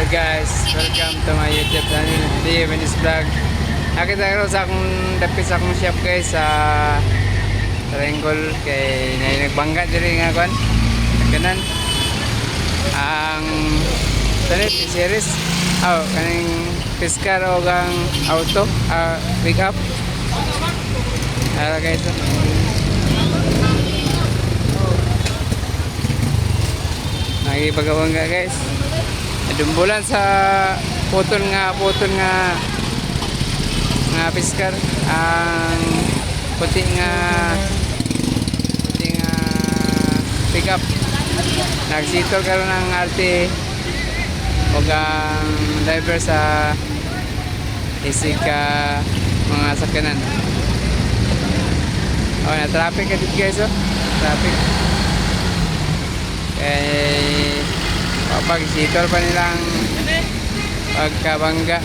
Guys, welcome to my YouTube channel, The Venice Vlog. Nakita ko sa akong dapit sa akong shop, guys, sa Triangle kay na nagbangga diri nga kwan. Kanan ang tanit series. Oh, kaning Fisker o ang auto, pick up. Ara, guys, oh. Nakikipagawang ka, guys. Dumbulan sa putol nga nga Fisker ang puti nga pick up. Nagsitol karon ang RT o ang driver sa isig ka mga sakyanan. Oh, na traffic ka dito, guys, oh. Traffic. Kay kapag sitol pa nilang pagkabangga.